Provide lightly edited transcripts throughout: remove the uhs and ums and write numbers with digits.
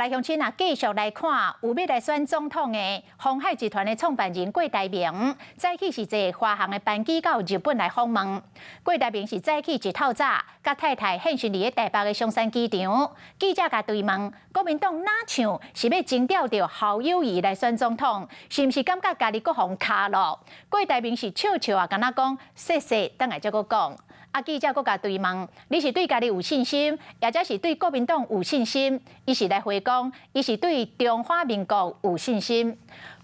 來鄉親啊，繼續來看，有欲來選總統的鴻海集團的創辦人郭台銘，早起是坐華航的班機到日本來訪問。郭台銘是早起一透早，佮太太現身佇咧台北的松山機場。記者共追問，國民黨若像是欲徵調著侯友宜來選總統，是毋是感覺家己閣予人卡落？郭台銘是笑笑啊，敢若講謝謝，轉來才閣講。啊！記者閣共追問，你是對家己有信心，抑者是對國民黨有信心？伊是來回講，伊是對中華民國有信心。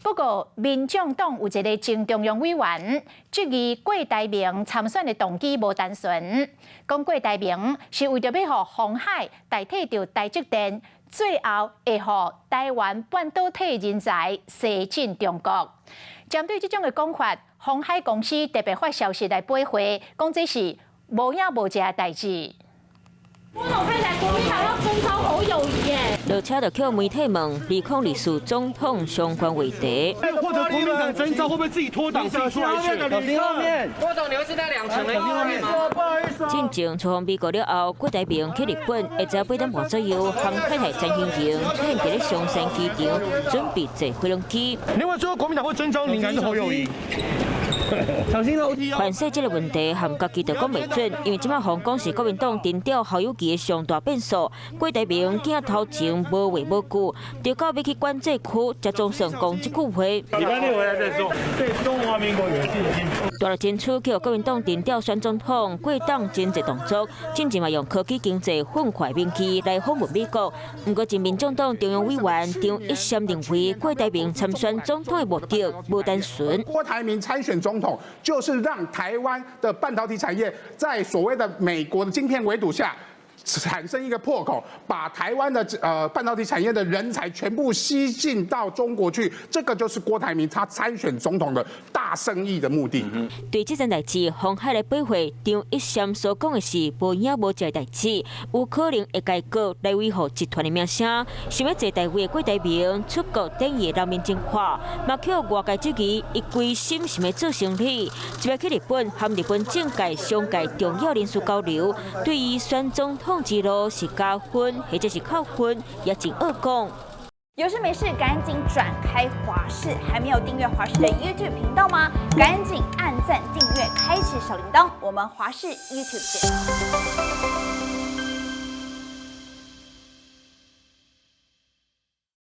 不過，民眾黨有一個前中央委員質疑郭台銘參選的動機無單純，講郭台銘是為著欲予鴻海代替著台積電，最後會予台灣半導體人才西進中國。針對這種的講法，鴻海公司特別發消息來駁回，講這是無影無跡的代誌。郭董看起來國民黨要徵召侯友宜耶。落車就予媒體問2024總統相關話題。獲得國民黨徵召，會不會自己脫黨自己出來選？郭董，你會是那兩成的意嗎？不好意思。進前出訪美國了後，郭台銘去日本，下晝8點半左右，和太太陳欣瑩出現佇咧松山機場，準備坐飛行機。你認為最後國民黨會徵召您還是侯友宜？小心樓梯哦！凡說這个問題，和家己就講袂準，因為這擺予人講是國民黨徵調侯友宜的上大變數。郭台銘鏡頭前無話無句，直到欲去管制區，才總算講這句話。禮拜六回來再說。對中華民國有信心。大陸爭取予國民黨徵調選總統，郭董真濟動作，進前嘛用科技經濟奮快名氣來訪問美國。毋過，前民眾黨中央委員張一山認為，郭台銘參選總統的目的無單純。郭台銘參選總統，就是讓台灣的半導體產業在所謂的美國的晶片圍堵下，產生一個破口，把台灣的半導體產業的人才全部吸進到中國去，這個就是郭台銘他參選總統的大生意的目的。對這件代誌，鴻海來駁回張一山所講的是無影無跡的代誌，有可能會改革來維護集團的名聲。想欲坐大位的郭台銘出國等伊人民淨化，嘛予外界質疑，伊規心想欲做生意，這擺去日本和日本政界、商界重要人士交流，對於選總統之路是加分或者是扣分，也真惡講。有事沒事趕緊轉開華視，還沒有訂閱華視的 YouTube 頻道嗎？趕緊按讚訂閱，開啟小鈴鐺。我們華視 YouTube 見。